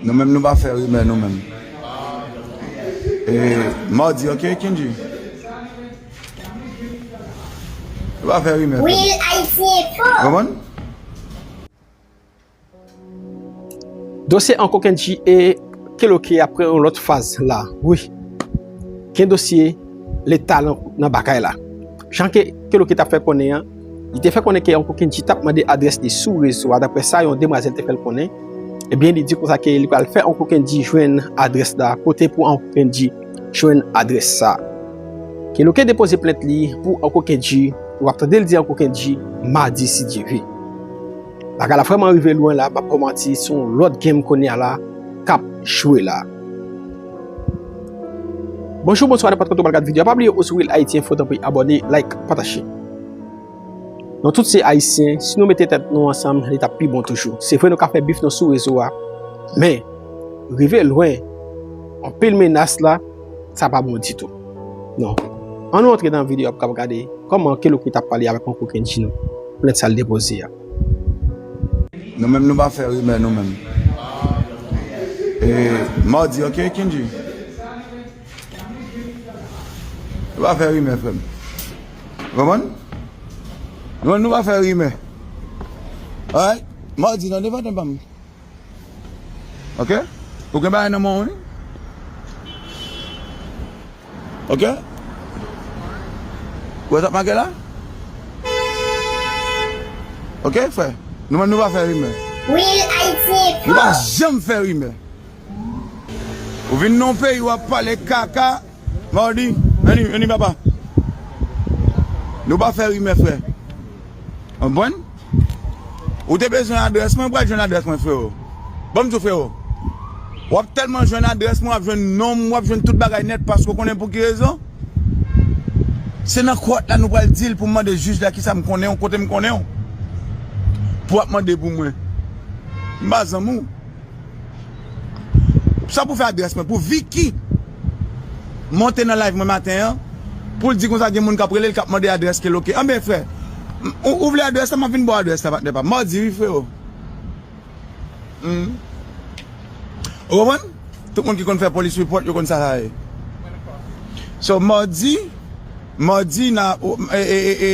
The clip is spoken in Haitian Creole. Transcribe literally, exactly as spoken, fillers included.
Nou menm nou pa fè rimè nou menm. E, madi, ok, Kendji? Nou pa fè rimè, frè m. Real Haitian Info. Konprann? Dosye Uncle Kendji e Keloke ap pran yon lòt faz la. Wi. Gen dosye leta nan, nan bagay la. Jan ke Keloke t ap fè konnen an, li te fè konnen ke Uncle Kendji t ap mande adrès li sou rezo a, daprè sa yon demwazèl te fè l konnen. Ebyen, li di konsa ke li pral fè Uncle Kendji jwenn adrès la, kote pou Uncle Kendji jwenn adrès sa. Keloke depoze plent li pou Uncle Kendji, w ap tande l di Uncle Kendji, madi si Dye vle. Bagay la vrèman rive lwen la, m ap pa manti, se yon lòt game kounye a la k ap jwe la. Bonjou, bonswa, nenpòt kote w pral gad videyo a, pa bliye osi Real Haitian Info, tanpri abòne, like, pataje. Nou tout se Ayisyen, si nou mete tèt nou ansanm, li t ap pi bon toujou. Se vre nou ka fè bif nou sou rezo a, men, rive lwen, anpil menas la, sa pa bon ditou. Non. Ann nou antre nan videyo a pou kapab gade kòman Keloke t ap pale avèk Uncle Kendji nou. Plent sa l depoze a. Nou menm nou pa fè rimè nou menm. E, madi, ok, Kendji? Nou pa fè rimè, frè m. Konprann? Nou menm nou pa fè rimè. Alright? Madi, nan devan pa m. Ok? Ou gen bagay nan men w, wi? Ok? Ou wè sa k make la? Ok, frè? Nou menm nou pa fè rimè. Real Haitian Info. Nou pa janm fè rimè. Ou vin nan yon peyi w ap pale kaka, madi, vini, vini, papa. Nou pa fè rimè, frè. Konprann? Ou te bezwen adrès mwen, ou pral jwenn adrès mwen, frero. Ban m di w, frero. W ap tèlman jwenn adrès mwen, w ap jwenn non m, w ap jwenn tout bagay nèt, paske w konnen pou ki rezon? Se nan kòt la nou pral di l pou m mande jij la kisa m konnen w, kote m konnen w. Pou w ap mande pou mwen. M pa zanmi w. Sa pou fè adrès mwen, pou Vicky monte nan live mwen maten an, pou l di konsa gen moun k ap rele l, k ap mande adrès Keloke. Anben, frè, m, ou, ou vle adrès la, m ap vin ba w adrès la, patnè pa m. Madi, wi, frero. Hmm. Ou konprann? Tout moun ki konn fè police report, yo konn sa sa ye. So, madi, madi, na, e, e, e, e,